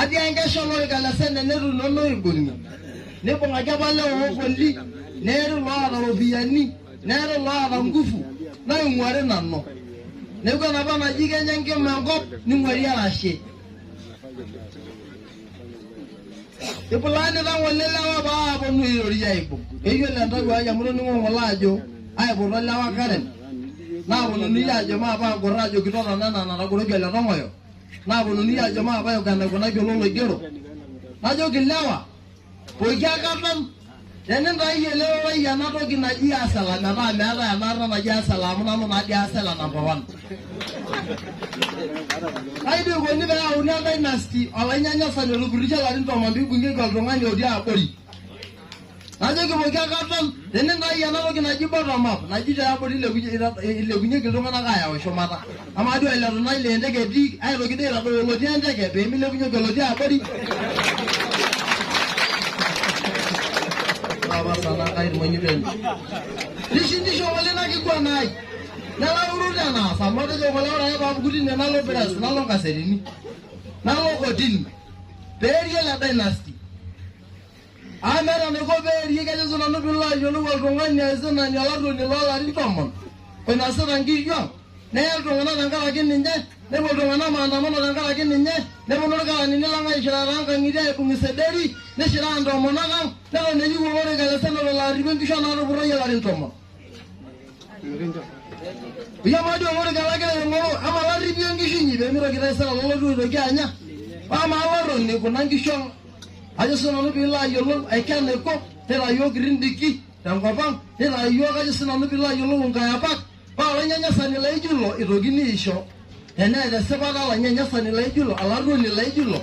Atii enkesha olorika le senate netuuno loibung'i. Nibung'aki apa lewa oogoli, neeri loota iropiyiani, neeri loota ngufu, naing'uari nanu. Neeku enapa naji kenya enkima enkop, ning'uari arashe. Ipulaanita ng'ole lewa paa aaponu airorie aibung'. Keyiolo entawuo ai amu toning'o ng'ole ajo aipoto lewa karen. Naaponunui aajo maape agor ajoki totona enaa enatagoroki ole Tong'oyo. Naaponunui aajo maape aiko enaikunaki ololoigero. Najoki lewa, poiki ake aton tenintayu ele rorei ena toki naji asela metaa meetae ena arna naji asela amu nanu naadii asela number 1. Kai dii eikoni pee eyauni dynasty olainyanyasani otupurrishe ilarin 10 piibung'ieki oltung'ani otii abori. Najoki poiki ake aton tenintayu ena toki naji bottom up naji tiabori ilepunyeki iltung'anak aayau shumata. Amaa duo ele tunai lee enteke etii aitoki dii aitadou olotii enteke pee milepunyeki olotii abori. Nishindisho ng'ole ina kiguana ai. Nelauru tenaas amu atejo ng'ole ore ake paapuku tine nalo press nalo nkasetini nalo kotini peeri ele dynasty. Amu meeta enaiko peerie kajo sinanu piilo ayiolou oltung'ani aisinani olaruoni loolarin 10 oinasita nkishu ang neye iltung'anak tenkaraki ninye nepuo iltung'anak maandamano tenkaraki ninye neponu irkaranini lang aishiraa toonkang'itie aibung isederi nishiraa intomonok ang neton eyieu olorika le senate olo arripie nkishu ang naatupurroyie ilarin 10. Amaa dii olorika lagira aing'oru ama larripie nkishu inyi pee mitoki taisere ololotu aitoki anya amaa latoni kuna nkishu ang ajo sinanu piilo ayiolou aiko enaiko nitayu yiok irindiki tenkop ang nitayu yiok ajo sinanu piilo ayiolou inkayapak paa olainyanyasani laijo ilo itokini aisho teneeta esipata olainyanyasani laijo ilo olaruoni laijo ilo.